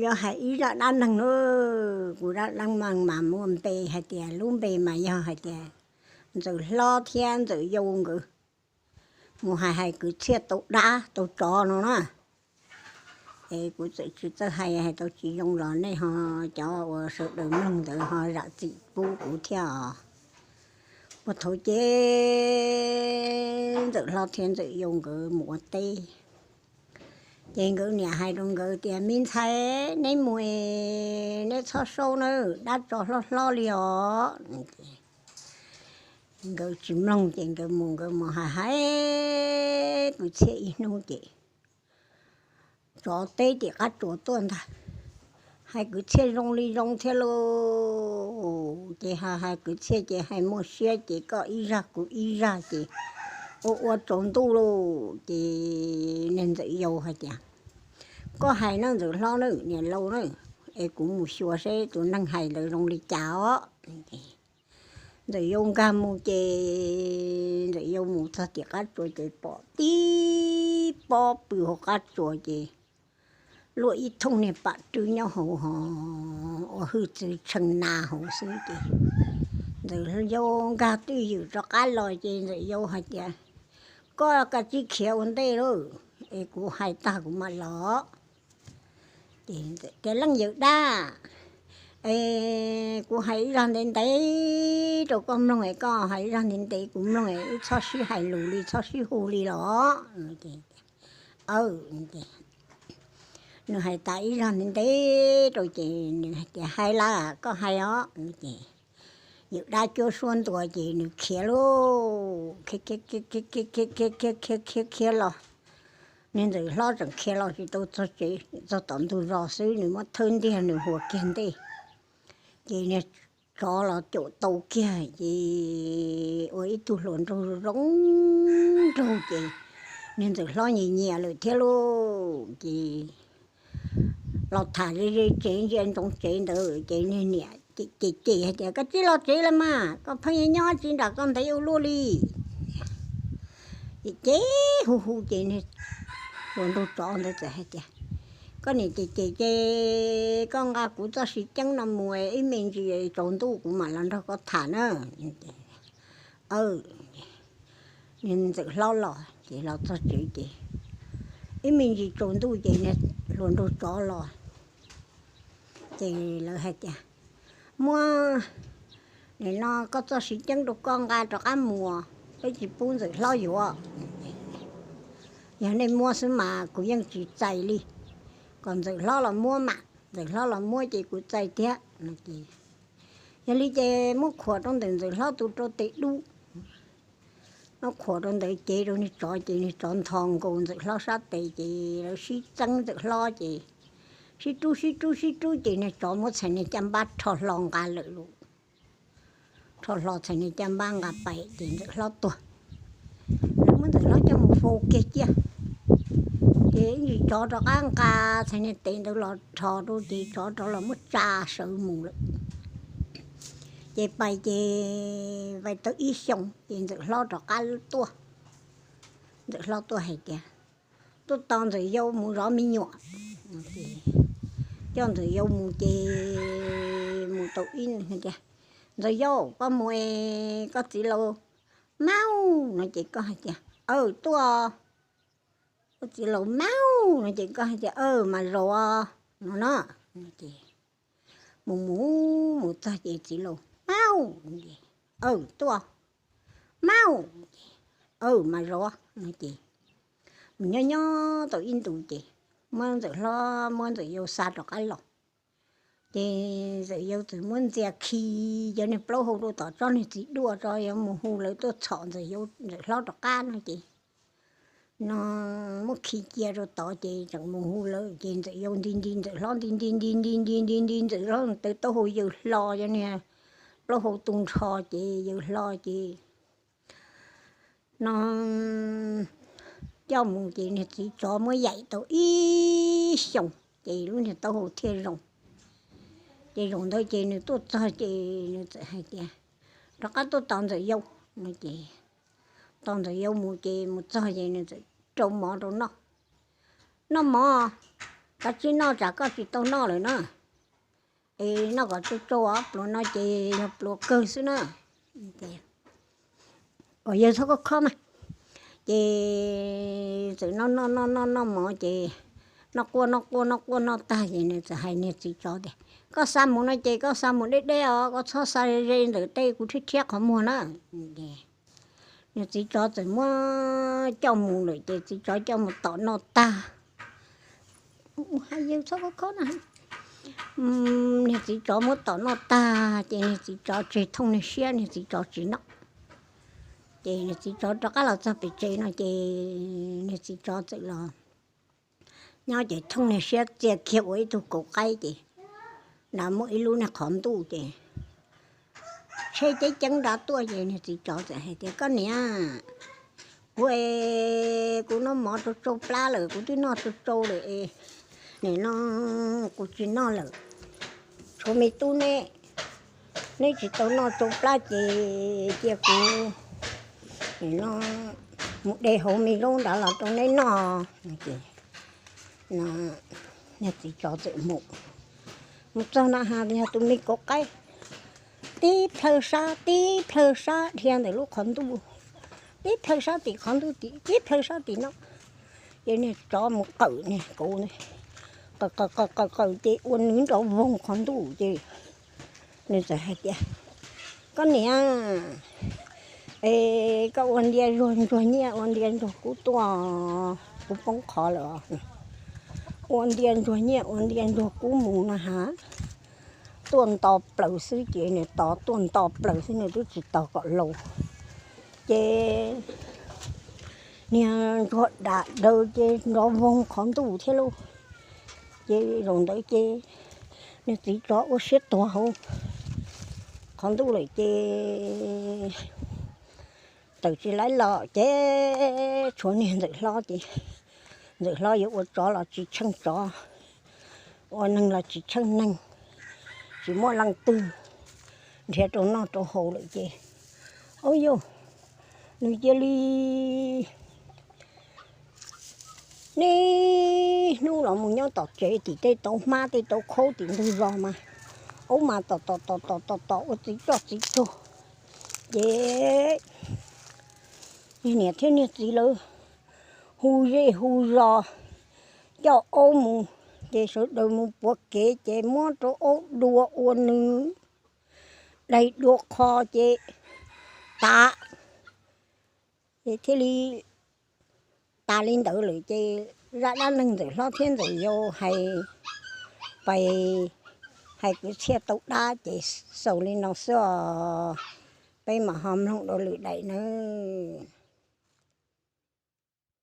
Yog hais ib zaj dab neeg na, kuv zaj dab neeg mas muaj npe hais tias, lub npe mas yog hais tias Ntxawm Hlob thiab Ntxawm Yau nkawd mus hais hais kwv txhiaj tau dab tau tsov no na. Es kuv txawm tsis txawj hais, hais tau tsis zoo los nej ho, cov uas sawv daws mloog ntawd ho zam txim pub kuv thiab os. Puag thaum ces Ntxawm Hlob thiab Ntxawm Yau nkawd mus ua teb, ces nkawd niam hais rau nkawd tias, Me ntxhais, neb mus es neb txhob saub nawb, dab tsov hlob hlob li os. Nkawd tsis mloog ces nkawd mus, nkawd mus hais hais kwv txhiaj ib hnub ces tsov teb tim qab tsuas tuaj ntag. Hais kwv txhiaj zoo li zoo thiab lauj. Ces hais hais kwv txhiaj ces hais muaj siab ces koj ib zaj kuv ib zaj ces ua ua tsaus ntuj lauj. Ces niag Ntxawm Yau hais tias, Koj hais nawb Ntxawm Hlob nawb, niam laus nawb, es kuv mus xyuas seb tus neeg hais ntawd zoo li cas os. Ntxawm Yau nkag mus ces Ntxawm Yau mus txog tim qab tsuas ces pom tib pob pw hauv qab tsuas ces luaj ib thooj niag pam rwb nyob hauv, hos ua hwj txwv tshee nas hauv xwb ces Ntxawm Yau nkag twj ywm rov qab los ces Ntxawm Yau hais tias, Koj kav tsij khiav ua ntej lauj, es kuv hais tag kuv mam los. Ces tias, Leej yawm dab, es kuv hais ib zaj ntev ntev rau koj mloog es koj hais ib zaj ntev ntev kuv mloog es wb txhob sib hais lus li, txhob sib hu li los. Aw, nws hais tas ib zaj ntev ntev rau ces nws hais tias, Hais lawm, koj hais os. Ces yawm dab cuab suab ntuas ces nws khiav lauj, khiav khiav khiav khiav khiav khiav khiav khiav khiav los. Niag Ntxawm Hlob tseem khiav los tsis tau txog tsev, txog tom ntug zos xwb nws muab thawb ntiag nws hua kiag ntej. Ces niag tsov los caum tau kiag ces ua ib tug hluas nraug zoo nraug ces niag Ntxawm Hlob nyiam nyiam lawm thiab lauj. Ces los tham ze ze tsev ntsia ntsoov tsev ntawd ces niag niam cem cem hais tias, Koj tsis los tsev los mas, koj pheej nyob tsis nram koj ntev ua luaj li. Ces ces hu hu ces niag hluas nraug tsov ntawd txawm hais tias, Koj niam cem cem ces koj nqa kuv txoj siv ceeb no mus ib me ntsis tsaus ntuj kuv mam los nrog koj tham na. Aw, niag Ntxawm Hlob los ces los txog tsev ces ib me ntsis tsaus ntuj ces niag hluas nraug tsov los ces lawv hais tias, Muab nim no koj txoj siv ceeb rau koj nqa rov qab mus, peb tsis pub Ntxawm Hlob yuav. Yog nej muab xwb mas kuv yeej tsis txais li, kom Ntxawm Hlob los muab mas, Ntxawm Hlob los muab ces kuv txais thiab. Yog li ces muab khuam rau ntawm Ntxawm Hlob tus rau tes dub. Muab khuam rau ntawd cev rau niag tsov ces niag tsov nthos nkaus Ntxawm Hlob sab tes ces lawv sib txeeb Ntxawm Hlob ces sib rub sib rub sib rub ces niag tsov muab txhais niag caj npab rho hlo nqa lawm lauj. Rho hlo txhais niag caj npab nqa pais ces Ntxawm Hlob tuag. Lawv muab Ntxawm Hlob coj mus faus kiag cia. Ces ib ntsis tsov rov qab nqa txhais niag tes ntawd los rho rau ces tsov rov los muab tsa sawv mus lawm. Ces pais ces pais tau ib xyoos ces Ntxawm Hlob rov qab tuaj. Ntxawm Hlob tuaj hais tias, Tuaj tos Ntxawm Yau mus zov me nyuam. Coj Ntxawm Yau mus ces mus tau ib tias, Ntxawm Yau, koj mus es koj txiv laus maub no ces koj hais tias, Aw, tuaj. Koj txiv laus maub no ces koj hais tias, Aw, mas zaus no no. Mus mus mus txog ces txiv laus maub, Aw, tuaj. Maub, Aw, mas zaus no ces mus nyob nyob tau ib ntus ces muab Ntxawm Hlob muab Ntxawm Yau xa rov qab los. Ces Ntxawm Yau txawm muab ntxias khi cov niag plaub hau rau tom tsob niag txiv duaj tso yuav mus hu lawv tuaj txhom Ntxawm Yau, Ntxawm Hlob rov qab no ces no muab khi cia rau tod ces tseem mus hu lawv ces Ntxawm Yau nti nti Ntxawm Hlob nti nti nti nti nti nti nti Ntxawm Hlob taw taub hau yaws hlo cov niag plaub hau tu nrho ces yaws hlo ces no coj mus ces niag txiv tsov muab yaim tau ib xyoos ces lub niag taub hau thiaj zoo. Ces zaum ntawd ces nws tuaj txog ces nws txawm hais tias, Rov qab tuaj tos Ntxawm Yau no ces tos Ntxawm Yau mus ces mus txog ces nws txawm rau mov rau noj. Noj mov, Koj tsis noj tsam koj tsis tau noj lawm na. Es noj kom tsau tsau os, pluas no ces yog pluas kawg xwb na. Kom yawg txhob koj khob mas. Ces txawm noj noj noj noj noj mov ces noj quaj noj quaj noj quaj noj tag ces nws txawm hais niag txiv tsov tias, koj xa mus no ces koj xa mus deb deb os, koj txhob xa ze ntawm tej kuv thiab thiab qhov muag na. Niag txiv tsov txawm muab coj mus lawm ces txiv tsov coj mus tom noj tag. Yawg txhob koj khob na. Niag txiv tsov muab tom noj tag ces niag txiv tsov tseg thooj niag siab, niag txiv tsov tsis noj. Ces niag txiv tsov rov qab los txog pem tsev no ces niag txiv tsov txawm los nyob ces thooj niag siab txia kiag ua ib tug kauv qaib ces nrad muaj ib lub niag qhov ntuj ces tsheb ceeb ceeb nrad tuaj ces niag txiv tsov txawm hais tias, koj niam, kuv, kuv noj mov tsau tsau plab lawm, kuv twb noj tsau tsau lawm, nim no kuv tsis noj lawm. Tshuav me tub neb, neb tsis tau noj tsau plab ces cia kuv nim no mus de hauv me zaub nrad los rau neb noj. Niag txiv tsov txawm mus, mus txog na has yog tus me kauv qaib tib plhaw sab tib plhaw sab dhia ntawm lub qhov ntuj, tib plhaw sab tim qhov ntuj tim tib plhaw sab tim no. Ces niag tsov mus qawm niag kauv, qawm qawm qawm qawm ces ua nws nrov voog qhov ntuj ces nws txawm hais tias, koj niam, es koj ua ntia ntsuag ntsuag nyiaj ua ntia ntsuag kub tuaj, kuv poob qhov lawm. Ua ntia ntsuag nyiaj ua ntia ntsuag kub mus na has, tuaj nto plaws xwb ces nws tos tuaj nto plaws xwb, nws twb tsis tos kom laus. Ces niag ntsuag dam daws ces nrov voog qhov ntuj thiab lauj. Ces zaum ntawd ces niag txiv tsov ua siab tuag hauv qhov ntuj lawm ces tawm tsis laib los ces tshuav niag ntxawm hlob ces ntxawm hlob yuav ua tsov los tsis tsheej tsov, ua neeg los tsis tsheej neeg, tsis muaj leej twg nrhiav rau noj rau haus lawm ces, au yauj, nws cia li niaj hnub los mus nyob tom tsev tim tej tauv hmab tej tauv khaub tim ntug zos mas, aub mas tom tom tom tom tom tom ua txiv coj txiv tuag. Ces niam thiab niag txiv lawv hu zej hu zos coj aub mus, ces sawv daws mus puav kev ces muab rau aub dua ua nws daig dua qho ces tas. Ces thiaj li tas li ntawd lawm ces zaj dab neeg ntxawm hlob thiab ntxawm yau hais pais hais kwv txhiaj tau dab ces xaus li no xwb os. Peb mam ho mloog dua lwm daim nawb.